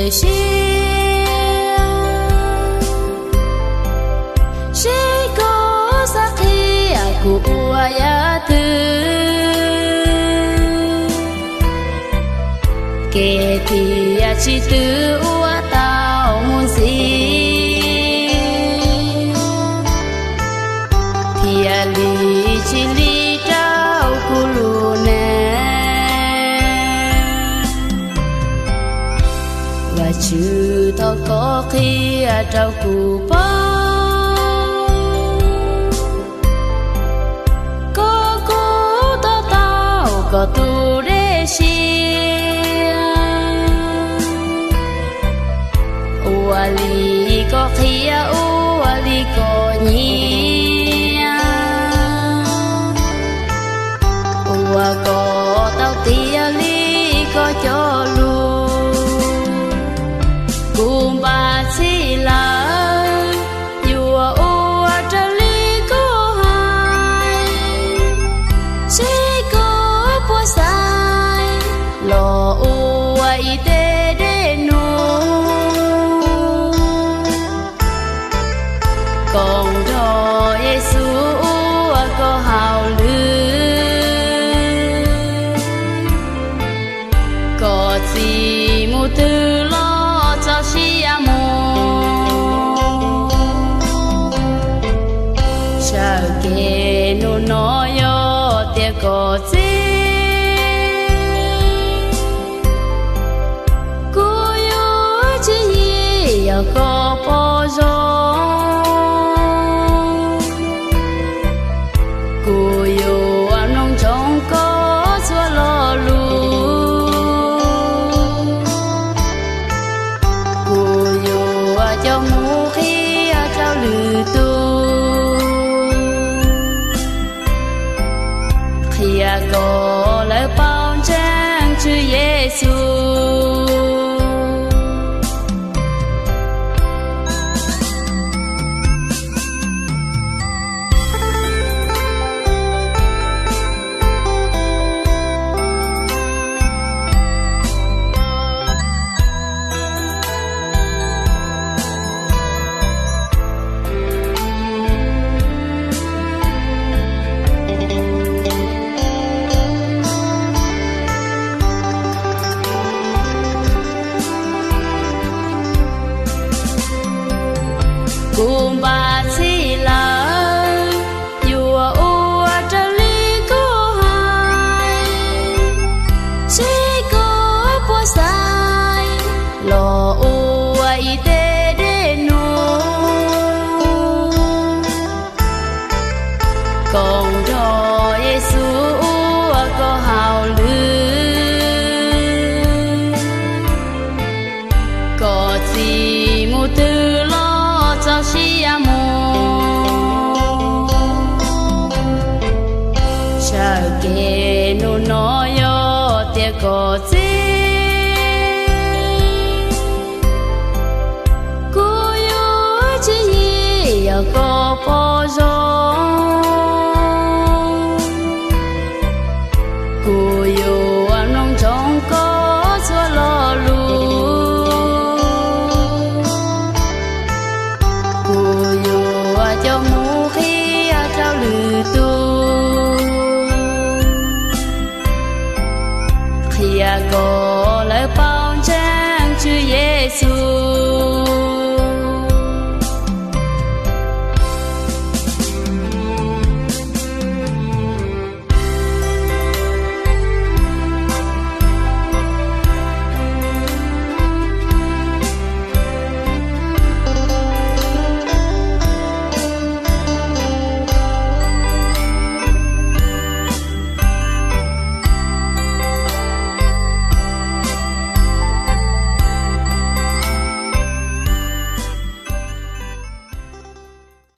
Tiam sis seb koj xav qhia kuv ua yam twg, kev tiam sis twb ua tau mus ntxiv, thiaj li tsis li rau kuv lub neej. Vajtswv, thov koj qhia rau kuv paub, koj kuj to taub koj tus dej siab. Ua li koj qhia, ua li koj nyiam, ua kom tau tiav li koj cov lus. Kuv npaj txhij lawm, yuav ua raws li koj hais. Seb koj puas xaiv los ua ib teg dej num, koom nrog Yexus ua koj hauj lwm. Koj txib mus twg los txaus siab mus. Sawv kev hnub no yog tias koj txib, kuv yuav tswv yim yog koj pom zoo. Kuv yuav mloog ntsoov koj txhua lo lus, kuv yuav coj mus qhia rau lwm tus, qhia kom lawv paub ntseeg Tswv Yexus. Kuv npaj txhij lawm, yuav ua raws li koj hais. Seb koj puas xaiv los ua ib teg dej num, koom nrog Yexus ua koj hauj lwm. Koj txib mus twg los txaus siab mus. Sawv kev hnub no yog tias koj txib, kuv yuav tswv yim yog koj pom zoo. Kuv yuav mloog ntsoov koj txhua lo lus, kuv yuav coj mus qhia rau lwm tus, qhia kom lawv paub ntseeg Tswv Yexus.